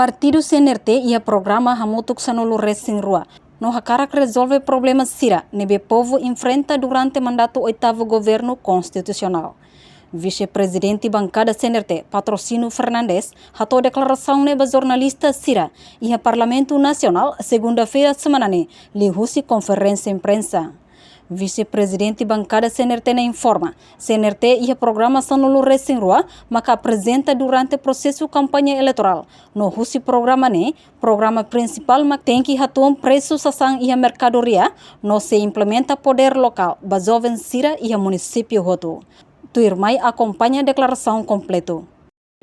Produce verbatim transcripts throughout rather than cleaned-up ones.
Partidu C N R T iha programa hamutuk sanulu-resin-rua no hakarak rezolve problema sira ne'ebé povu enfrenta durante mandatu oitavu governu konstitusionál. Vise-Prezidente Bankada C N R T, Patrocínio Fernandes, hato'o deklarasaun ne'e ba jornalista sira iha Parlamentu Nasionál, segunda-feira semana ne'e, liuhusi konferénsia imprensa. Vise-Prezidente Bankada C N R T ne'e informa, C N R T iha programa sanulu-resin-rua maka aprezenta durante prosesu kampaña eleitorál, no husi programa ne'e, programa prinsipál mak tenke hatún presu sasán iha merkadoria, no sei implementa podér lokál ba joven sira iha munisípiu hotu. Tuirmai akompaña deklarasaun kompletu.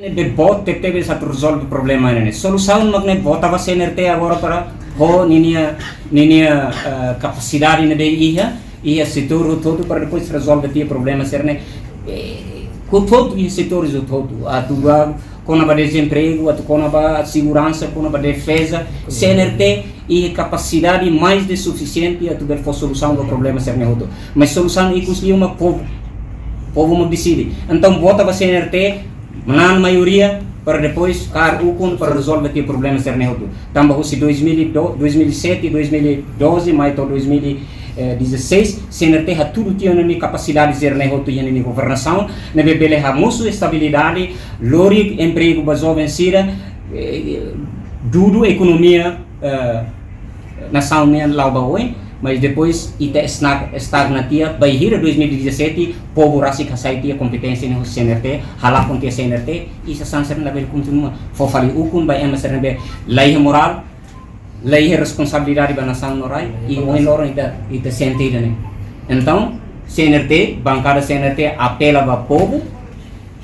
Ne'ebé boot tebetebes atu rezolve problema ne'e. Solusaun mak ne'e vota ba C N R T agora para ho ninia, ninia, eh, kapasidade ne'ebé iha, iha setór hotu-hotu para depois rezolve tiha problema sira-ne'e. Eh, hotu-hotu iha setór hotu-hotu. Atu ba kona-ba dezempregu, atu kona-ba seguransa, kona-ba defeza. C N R T iha kapasidade mais de sufisiente atu bele fó solusaun ba problema sira-ne'e hotu. Mas solusaun ikus liu mak povu. Povu mak deside. Entaun vota ba C N R T, manán maioria, para depois kaer ukun para rezolve tiha problema sira-ne'e hotu. Tanba husi dois mil e dois, dois mil e sete, dois mil e doze, mai to'o dois mil e dezasseis, C N R T hatudu tiha ninia kapasidade sira-ne'e hotu iha ninia governasaun, ne'ebé bele hamosu estabilidade, lori empregu ba joven sira, eh, dudu ekonomia, eh, nasaun nian la'o ba oin, mas depois ita esna-, estagna tiha, bainhira dois mil e dezassete, povu rasik hasai tiha kompeténsia ne'e husi C N R T, halakon tiha C N R T, i sasán sira-ne'e labele kontinua. Fó fali ukun ba ema sira ne'ebé laiha morál, laiha responsabilidade ba nasaun no rai, i ohin loron ita, ita sente ida-ne'e. Entaun, C N R T, bankada C N R T apela ba povu,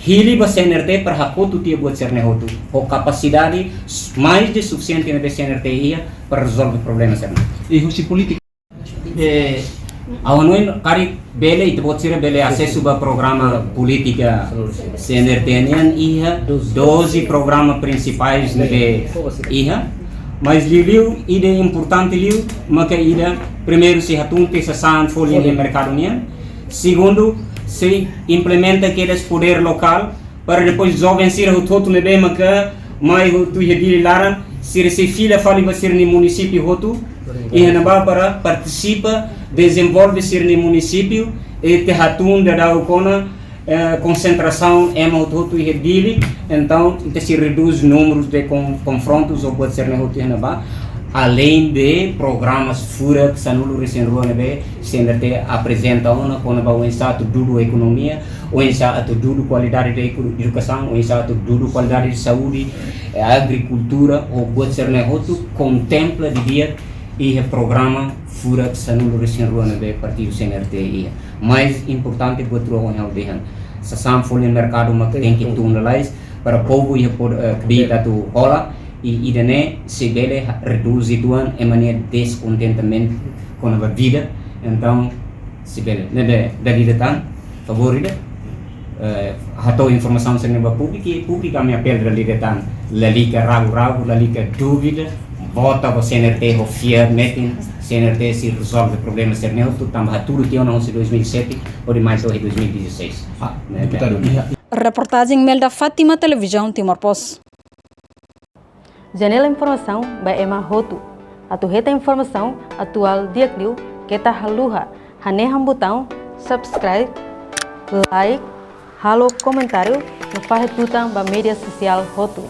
hili ba C N R T para hakotu tiha buat sira-ne'e hotu. Ho kapasidade s-, mais de sufisiente ne'ebé C N R T iha para rezolve problema sira-ne'e. I husi polítika. Eh, ha'u hanoin karik bele, ita-boot sira bele asesu ba programa polítika C N R T nian, iha doze programa prinsipais ne'ebé iha. Mas liuliu, ida importante liu, maka ida, primeiru sei hatún tiha sasán folin iha merkadu nian. Segundu, sei implementa kedas podér lokál, para depois joven sira hotu-hotu ne'ebé maka mai hotu iha Dili laran, sira sei fila fali ba sira-nia munisípiu hotu, iha ne'ebá para partisipa, dezenvolve sira-nia munisípiu, i ita hatún daudaun kona, eh, konsentrasaun ema hotu-hotu iha Dili, entaun, ita sei redús númeru de kon-, konfrontus ou buat sira-ne'e hotu iha ne'ebá, além de programas furak sanulu-resin-rua ne'ebé C N R T aprezenta ona, kona-ba oinsá atu dudu ekonomia, oinsá atu dudu kualidade de edu-, edukasaun, oinsá atu dudu kualidade de saúde, eh, agrikultura, ou buat sira-ne'e hotu, kontempla didi'ak iha programa furak sanulu-resin-rua ne'ebé partidu C N R T iha. Mais importante buat rua ohin ha'u dehan. Sasán folin merkadu mak tenke tun lalais, para povu iha pod-, eh, kbiit atu hola, i ida-ne'e sei bele ha-, redús uitoan ema nia deskontentamentu kona-ba vida. Entaun, sei bele, ne'ebé dala ida tan, favór ida, eh, hato'o informasaun sira-ne'e ba públiku, i públiku ami apela dala ida tan, lalika ragu-ragu, lalika dúvida, vota ba C N R T ho fiar metin, C N R T sei rezolve problema sira-ne'e hotu, tanba hatudu tiha ona husi dois mil e sete, hodi mai to'o dois mil e dezasseis. Ah, ne'e, deputadu, ne'e. Reportajen Melda Fátima, Televizaun Timor Post. Janela informasaun ba ema hotu. Atu hetan informasaun atuál di'ak-liu, keta haluha hanehan butaun subscribe, like, halo komentáriu, no fahe tutan ba média sosiál hotu.